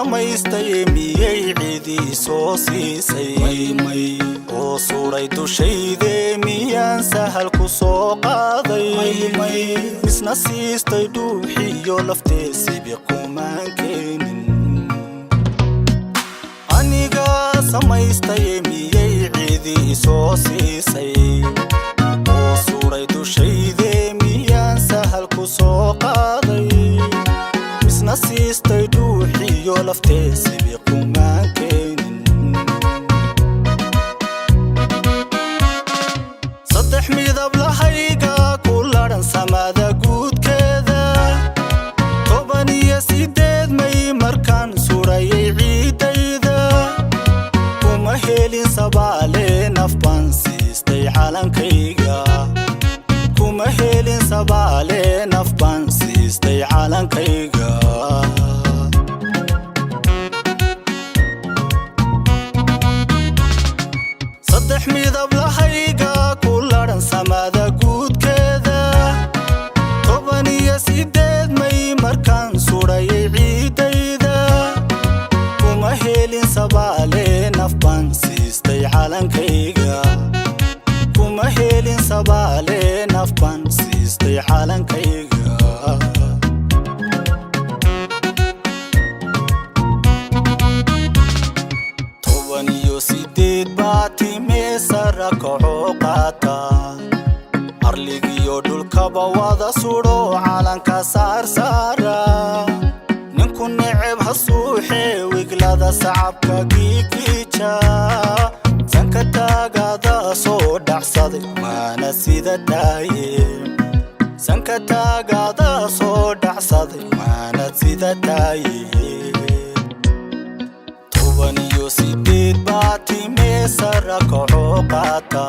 Samaystay miyay cidii soo siisay? Maymay oo suray dushayde miyaan sahal ku soo qaaday? Maymay misna siistay dhuuxiyo laftee sibi kumaan keenin. Aniga samaystay miyay cidii soo siisay? Oo suray dushayde miyaan sahal ku soo qaaday? Misna siistay dhuuxiyo laftee sibi kumaan keenin. Saddex midab lahayga ku ladhan samada guudkeeda, 18 May markaan surayay ciidayda, kuma helin sabaale naf baan siistay calankayga. Kuma helin sabaale naf baan siistay calankayga. Saddex midab lahayga ku ladhan samada guudkeeda, 18 May markaan surayay ciidayda, kuma helin sabaale naf baan siistay calankayga. Kuma helin sabaale naf baan siistay calankayga. 18 baa timee sara kacoo qaata, arligiyo dhulkaba wada sudho calanka saarsaara. Ninku neceb ha suuxee wiglada sacabka giigiija, sanka taagada soo dhacsaday waana sida taaye. Sanka taagada soo dhacsaday waana sida taaye. 18 baa timee sara kacoo qaata,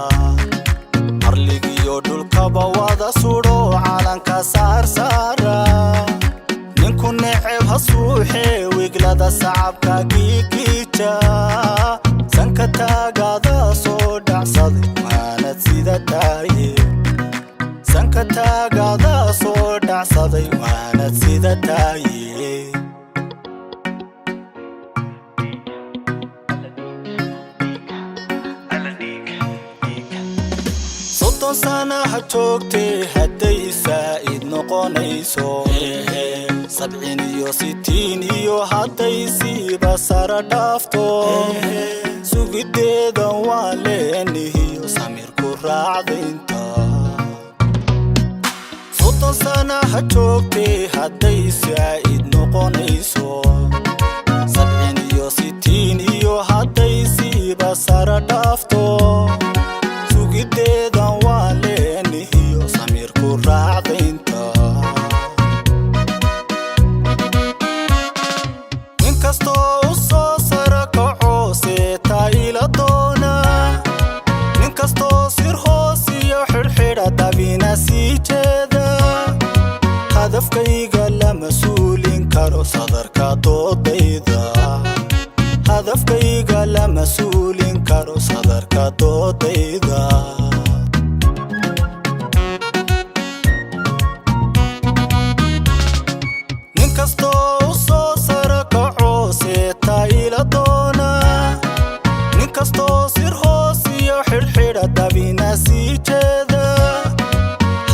arligiyo dhulkaba wada sudho calanka saarsaara. Ninku neceb ha suuxee wiglada sacabka giigiija, sanka taagada soo dhacsaday waanad sida taaye. Sanka taagada soo dhacsaday waanad sida taaye. 30 sana ha joogtee hadday saa'id noqonayso, 67 iyo hadday siiba sara dhaafto, sugiddeeda waa leenihiyo samirku raacdaynta. 30 sana ha joogtee hadday saa'id noqonayso, 67 iyo hadday siiba sara dhaafto, sugiddeedan waa leenihiyo samirku raacdaynta. Ninkastoo u soo sara kaco seetaa ila doona, ninkastoo sir hoos iyo xidhxidha dabina sii jeeda, hadafkayga lama suulin karo sadarka doodayda. Hadafkayga lama suulin karo sadarka doodayda. Ninkastoo u soo sara kaco seetaa ila doona, ninkastoo sir hoos iyo xidhxidha dabina sii jeeda,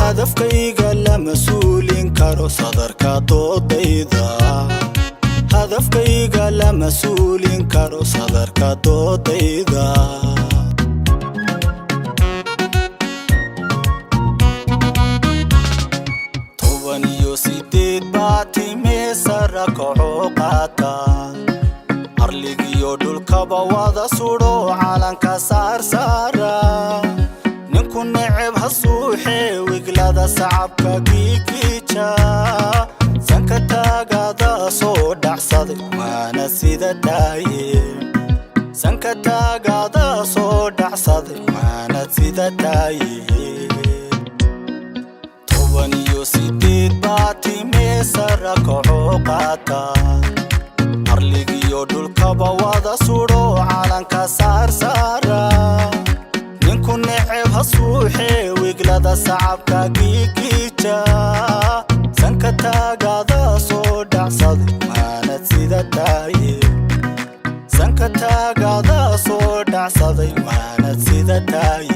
hadafkayga lama suulin karo sadarka doodayda. Hadafkayga lama suulin karo sadarka doodayda. 18 baa timee sara kacoo qaata, arligiyo dhulkaba wada sudho calanka saarsaara. Ninku neceb ha suuxee wiglada sacabka giigiija, sanka taagada soo dhacsaday waana sida taaye. Sanka taagada soo dhacsaday waana sida taaye. 18 baa timee sara kacoo qaata, arligiyo dhulkaba wada sudho calanka saarsaara. Ninku neceb ha suuxee wiglada sacabka giigiija, sanka taagada soo dhacsaday waanad sida taaye. Sanka taagadaa soo dhacsaday, waanad sida taay.